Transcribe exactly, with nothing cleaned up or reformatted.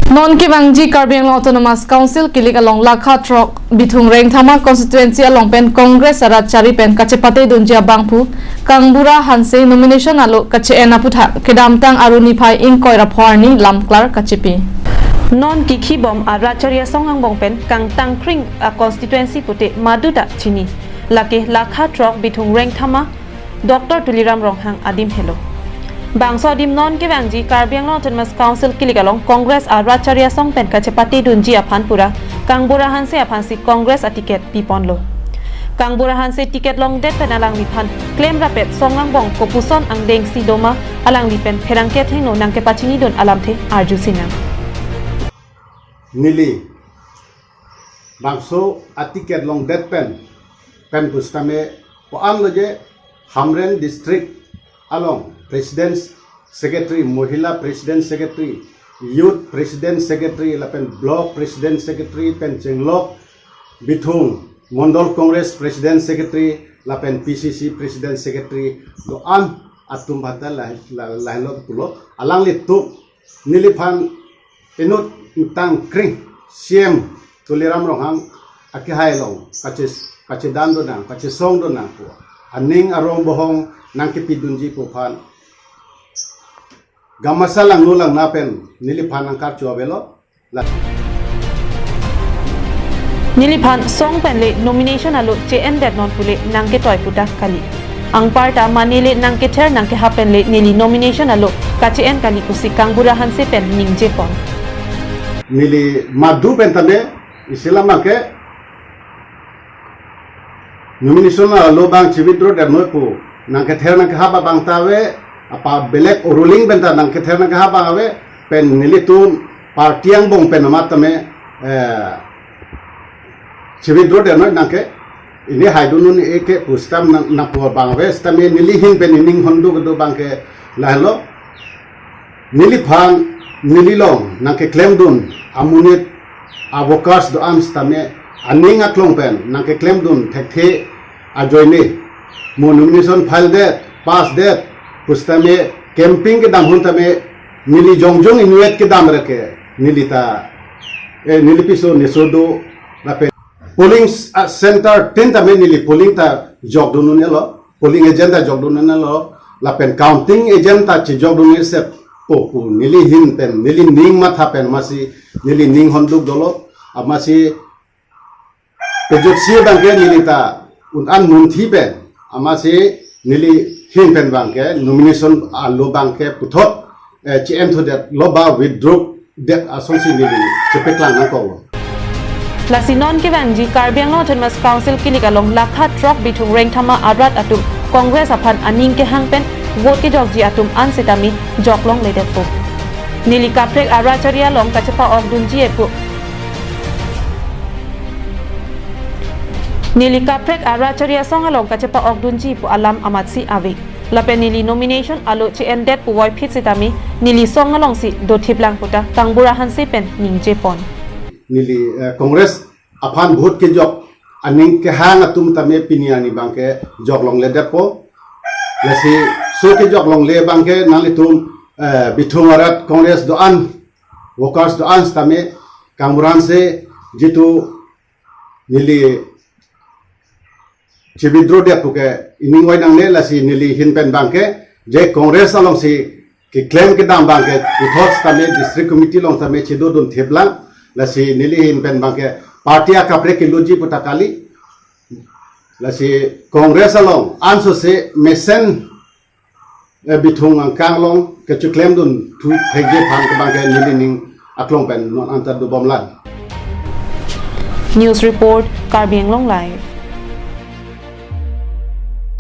Non kevangji Karbi Anglong Autonomous Council kilik along Lakha throk Bithung Rengthama constituency along pen Congress arat chari pen kachepate dunji abangphu Kangbura Hanse nomination alo kache-en aputhak kedamtang Arni phai ingkoi ra pho arni lamklar kachepi. Non kikhibom arat chari asong angbong pen kangtangkring a constituency pute maduta chini. Lake Lakha throk Bithung Rengthama Doctor Tuliram Ronghang adim helo. Bangso adim non kevangji Karbi Anglong Autonomous Council kilik along Congress arat chari asong pen kachepate dunji aphan pura Kangbura Hanse aphansi Congress aticket piponlo. Kangbura Hanse ticket longdet pen alangliphan klem rapet song angbong kopuson angdengsi doma alangli pen pherangke athengno nangkepachini dun alamthe arju sinang. Neli bangso aticket longdet pen, pen pusitame ko-an lo je Hamren District along President Secretary, Mohila President Secretary, Youth President Secretary, lapen Block President Secretary, pen chenglok Bithung Mondol Congress President Secretary, lapen P C C President Secretary, do-an atum bata la, la, lahelo pulo, alanglitum neliphan inut ingtangkring C M Tuliram Ronghang akehai along kache, kachedan donang, kachesong donang pu aning arong bohong nangkepi dunji pu aphan gamasa langno langna pen neliphan nangkarcho avelo. La- Neliphan song pen le nomination alo che-endet non pule nangketoi puta kali. Anparta mane le nangkether nangkehap pen le neli nomination alo kache-en kali pusi Kangbura Hanse pen ningjepon. Neli madu pen tame isi lam abangke nomination alo abang che-withdraw det noi pu nangkether nangkehap abang ta ave, apa belek oruling pen ta nangkether nangkehap abang ave, pen nelitum party angbong pen amat tame, eh, che-withdraw det noi nangke, ini haidun un-e ke pu stam nang, nangpu abang ave, sitame neli ahin pen ining honduk do abangke lahelo, neliphan, neli along nangkeklemdun amonit a-workers do-an sitame aning aklong pen nangkeklemdun thekthe ajoine mo nomination file det, pass det pusitame campaign kedam ahut tame neli jongjong inutvet kedam ra ke neli ta, eh, neli piso neso do lapen polling s-, ah, center tin tame neli polling ta jokdun un-elo, polling agent ta jokdun un-elo, lapen counting agent ta chejokdun un-e sep po pu neli ahin pen, neli ning matha pen amatsi, neli ning honduk dolo, amatsi pejotsi abangke neli ta un-an munthi pen, amatsi neli ahin pen abangke nomination alo abangke puthot, eh, che-en thudet lo ba withdraw det asonsi neli chepeklang nangkoklo. Lasi non kevangji Karbi Anglong Autonomous Council kilik along Lakha throk Bithung Rengthama arat atum Congress aphan aning kehang pen vote kejokji atum an sitame joklongledetpo. Neli kaprek arat chari along kachepa-okdunji pu. Neli kaprek arat chari asong along kachepa-okdunji pu alam amatsi ave. Lapen neli nomination alo che-endet puvoiphit sitame neli song alongsi dothiplang puta Kangbura Hanse pen ningjepon. Neli, eh, Congress aphan vote kejok aning kehang atum tame pini arni abangke joklongledetpo. Lasi so kejoklongle abangke nanglitum, eh, Bithung arat Congress do-an, workers do-an sitame Kangbura Hanse jitu neli che-withdraw det puke ining oi nangne, lasi neli ahin pen abangke je Congress alongsi keklem kedam abangke puthot tame district committee along tame chedodun thiplang, lasi neli ahin pen abangke party akaprek keloji puta kali, lasi Congress along ansose mesen eh, Bithung angkang along kecheklemdun thu thekje aphan ke abangke neli ning aklong pen non anta dobomlang. News report, Karbi Anglong Live.